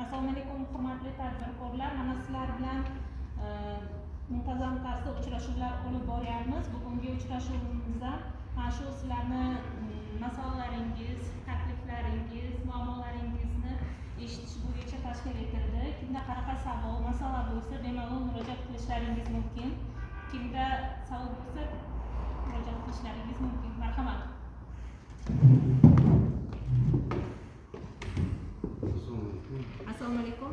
Assalomu alaykum, hurmatli tadbirkorlar. Mana sizlar bilan muntazam tarzda uchrashuvlar olib boryapmiz. Bugungi uchrashuvimizda mana shu sizlarni masalalaringiz, takliflaringiz, muammolaringizni eshitish bo'yicha tashkil etildi. Kimda qanaqa savol, masala bo'lsa, bemalol murojaat qilishlaringiz mumkin. Kimda savol bo'lsa, murojaat qilishlaringiz mumkin. Marhamat. Assalomu alaykum.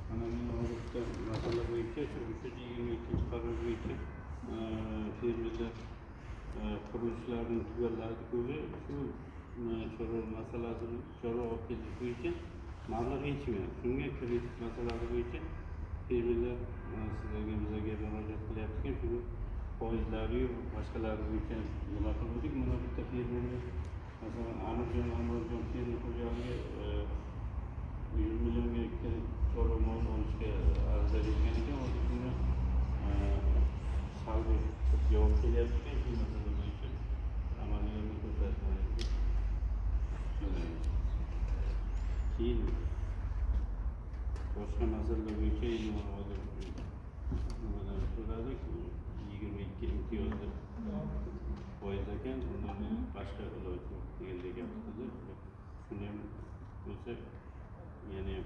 Mana men hozir bitta masala bo'yicha, shu 322-qaror bo'yicha fermerlar qurilishlarni tugalladi ko'pi shu chorva masalasini, chorva olib kelish bo'yicha mablag' yetishmayapti. Shunga kredit masalasi bo'yicha fermerlar sizlarga, bizlarga murojaat qilyapti ekan. Shuni foizlariyu boshqalari bo'yicha nima qildik? Mana bitta fermerga, masalan, Amirjon fermer xo'jaligi 100 millionga chorva molini olishga ariza bergan ekan. Hozir shunga salbiy javob kelyapti ekan. Shu masala bo'yicha amaliy yordam ko'rsatmaydi. Keyin boshqa masalalar bo'yicha endi hozir nimadan so'radik, 22 imtiyozli foiz ekan, undan boshqa iloj yo'q degandek gap qildi. Shuni ham bo'lsa, yana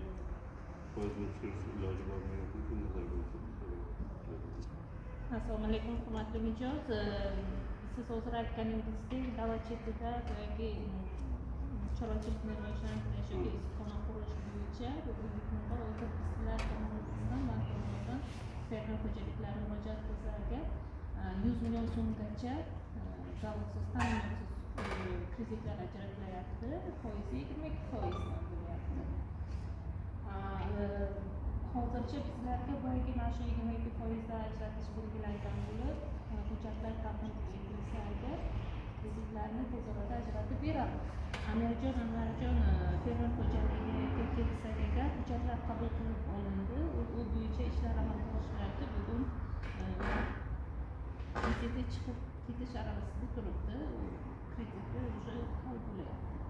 foizni tushirish iloji bormi yo'qmi, shu masala bo'yicha. Assalomu alaykum, hurmatli mijoz. Siz hozir aytganingizdek, davlat chetida yoki chorvachilikni rivojlantirish yoki issiqxona qurish bo'yicha bugungi kunda hozir sizlar tomoningizdan, bank tomonidan fermer xo'jaliklari murojaat qilsa agar 100 million so'mgacha zalogsiz, ta'minotsiz kreditlar ajratilyapti. Foizi 22%dan bo'lyapti. Hozircha bizlarga boyagi mana shu 22%da ajratish belgilangan bo'lib, hujjatlar taqdim etilsa agar, kreditlarni tez orada ajratib beramiz. Amirjon Anvarjon fermer xo'jaligiga kelsak agar, hujjatlar qabul qilib olindi, u bo'yicha ishlar amalga oshirilyapti. Bugun krediti chiqib ketish arafasida turibdi. U krediti уже hal bo'lyapti.